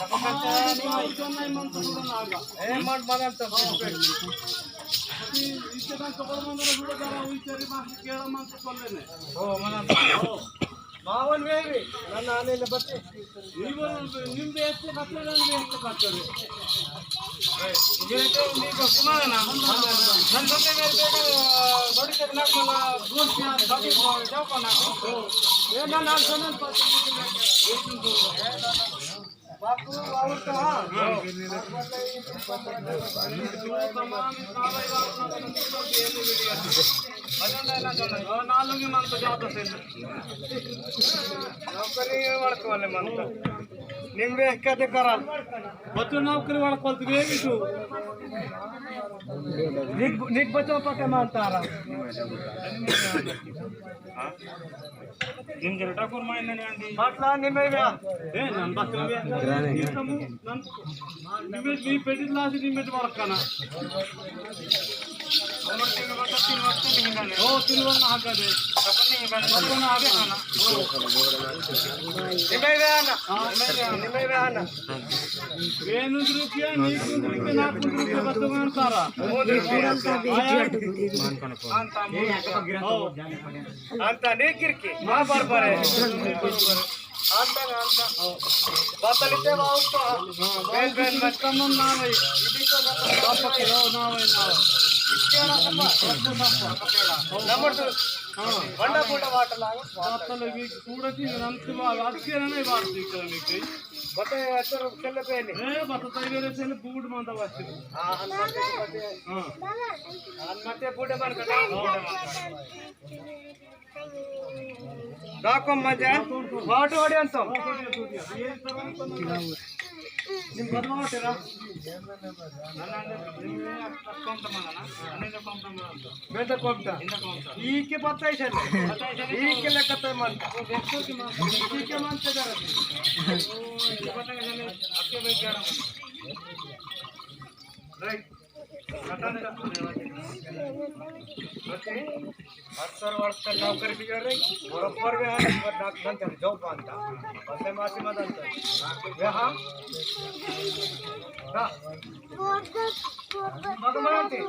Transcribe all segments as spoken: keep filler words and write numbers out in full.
ए, मन, मन तो इतने तो बड़ा मंदिर जुड़ा जरा उइचरी मास केड़ा मन तो कर लेने। ओ, मन तो। मावन वेवी, नन्ना आने ले बत्ती। नीवल निम्बे एत्ते कत्ते, नन्ना एत्ते कत्ते। ये तो नी बसमाना। नन्ना तो मेरे को बड़ी तक ना मला दोस्त यार, बाकी जाओ को ना। ये ना, ना, सुनन पास। बापू, और कहाँ? नालुंगी मन तो जाता से। नौकरी वड़कवाले मन तो। निम्बे कदे करल। बच्चों नौकरी वड़कवाल तो बेबी तू। निक, निक बच्चों पके मानता रहा। हाँ? निम जरा ठाकुर माइन नने आंदी। बाटला निम्मे व्या। ए, नन बाटला व्या। निम तमु, नन, निम्मे मी पेटी लासी निम्मे तो मरकाना। अमर तीन वर्ष, तीन वर्ष नहीं मिलने। ओ, तीन वर्ष ना हाका दे। तपन नहीं मिलने। तपन ना हाका ना। निम्मे व्या ना। हाँ, निम्मे व्या ना। वेनु रुपया, नीकु रुपया, नाकु रुपया, बत्तोन तारा। पूरा का बेटी आया। अंता नी किरकी, मा बरबर है। अंता ना, अंता। बातलिते बाउता। बेन, बेन, बेन। कमन ना भाई। इदी तो बापा के रो ना भाई ना। नंबर दो। हाँ। बंडा बूटा वाटर लागा। बातल भी पूरा चीज अंत बात, आज के नहीं बात दिख रही कहीं। बता, अच्छा, रुक, चल, पहले। ए, बता, ताई मेरे चल, बूट मांदा वास्ते। हाँ, अंता, अंता। हाँ। अंता, बूट मार के। दाको मजा, वाटो वाडी अंतम। निम बदमावटेरा? बेटा कोमटा। ईके पत्ता इसे। ईके लेकते मन। ईके मन ते जरा। राइट। हर सर वर्ष का नौकरी भी कर रही, बराबर में है, पर डाक बंद कर, जॉब बंद था। बस मासी मदन था। वे हाँ। ना। भगवान थे।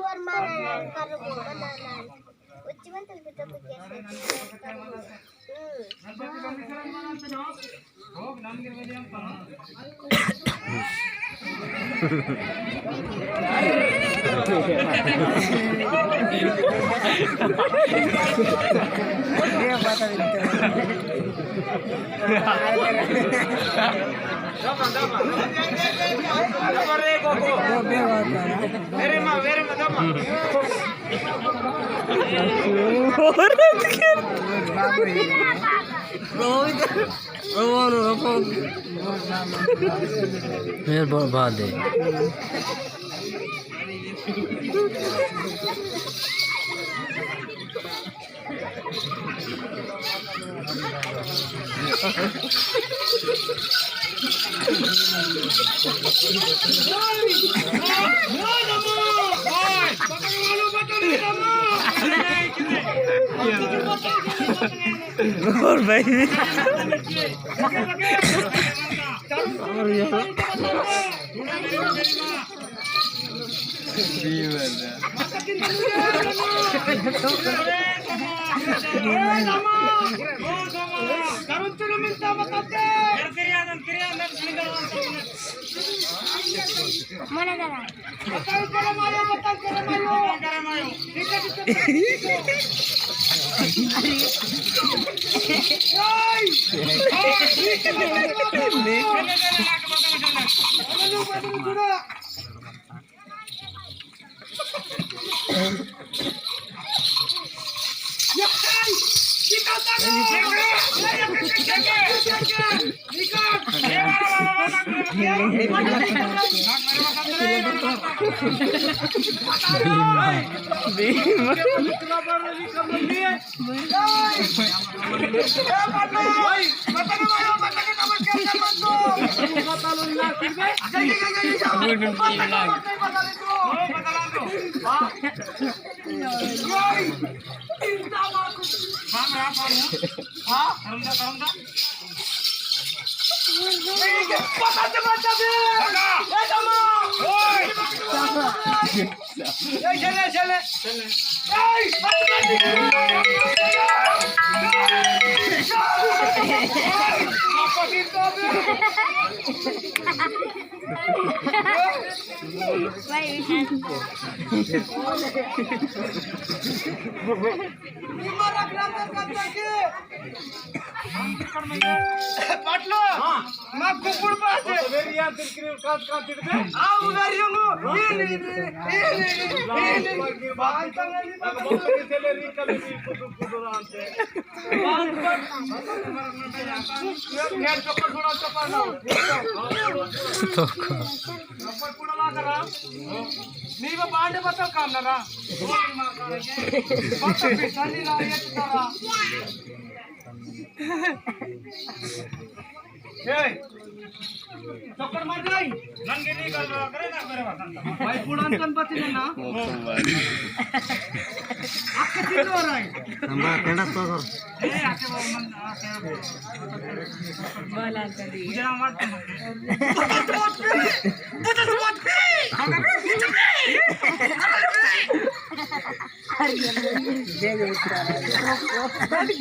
मेरे बा-, बाद है। और भाई। और ये। पकड़ के मत दे। ए जमा। ओए। ए चले, चले। ए, मत कर। पाटलो, हाँ। मा कुकुर पास है। तो मेरी यार दिल की काट काट दे। आ उधर ही हूँ। ये नहीं, ये नहीं, ये नहीं, ये नहीं। बांध तो नहीं पकड़। बांध कर। यार चप्पल थोड़ा चप्पल ना। चप्पल पूरा ला कर आ। नहीं वो बांधे बता काम ना रहा। बता पिसानी रहा ये तो रहा। ए, चक्कर मार लाई। नंगे नहीं कर रहा, करे ना, करे बात। भाई, पुरान कन पति ना। अक्के चिल्लो रहा है। हम बात करना तो कर। ए, आके वो मन, आके वो। बोला करी। मुझे ना मार तुम। बुझे तो मत पी, बुझे तो मत पी।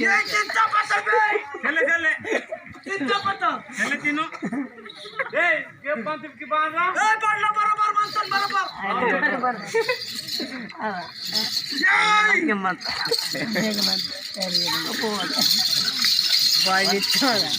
ये चिंता पत्थर पे। चले, चले। चिंता पत्थर। चले तीनों। ए, ये पंत की बात ना। ए, बरोबर, बरोबर, मंथन बरोबर। बरोबर। जय। ये मत। भाई, ये छोरा।